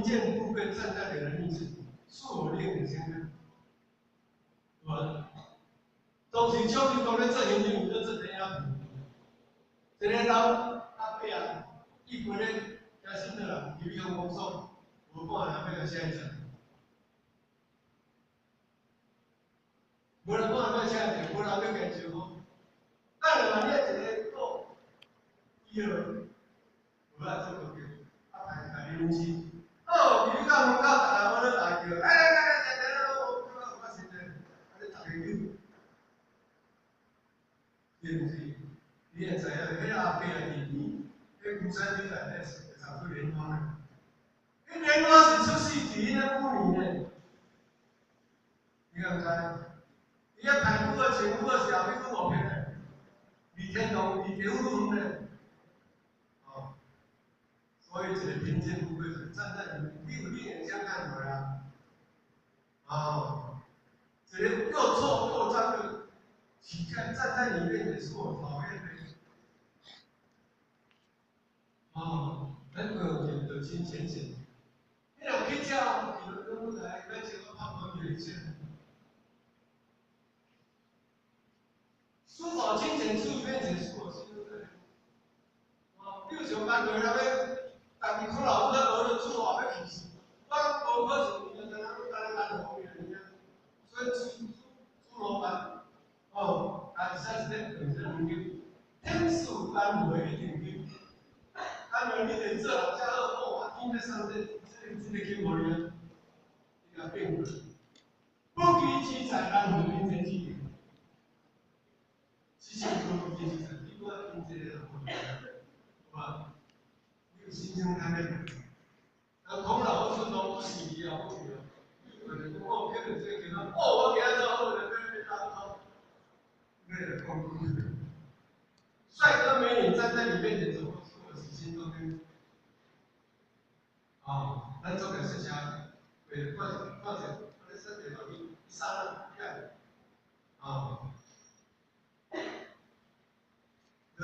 贫賤富貴站在你的面前，是我另眼相看，對吧？當時邱立功咧做行政院，做鄧小平，一個老阿伯啊，伊規咧聽新的啦，入去鄉公所，無半個人欲共寫字，無人半個欲寫字，無人欲共招呼。等下嘛，你一個講，伊就無法做決定，啊，排排臨時。哦，入去到門口，逐个攏咧大叫，來來來來來來，我我我實在，啊，你逐个叫，是毋是？你會知影，彼個阿伯啊，年年，彼龜山頂內底是長出蓮花來，彼蓮花是出世佇彼個五年的，你敢知？伊遐排久啊，穿久啊，是後尾佫五片的，離天堂離地府愈遠咧，哦，所以一個貧賤富貴站在你，你有另眼相看無啊？哦，一個又臭又髒的乞丐站在你面前是我討厭的。哦，咱個人就真淺顯。你若去食，伊就講來，咱穿個泡泡棉先。珠寶金錢處面前是我心中的。哦，比如像班內那邊，家己苦老母在學咧煮啊，欲氣死，我攏無可能，伊就干焦干焦等後面爾。所以朱朱老闆，哦，啊，啥是咧？就是研究，天賜甘露一定經，甘露你得做人才好，哦，啊，天欲送這這個經予你啊，你共變過來。不期之財，難逢貧賤之人。只是不期之財，你我因這個人有無？你有心胸坦然。啊，孔老夫子都不是伊啊，不是啊。你可能講哦，可能這個經哦，我今仔做好，就欲打頭，欲來講講。帥哥美女站在你面前，怎麼說是心中的？哦，咱做個事情，為看者看者，我咧說電話去，一剎那，起來，哦。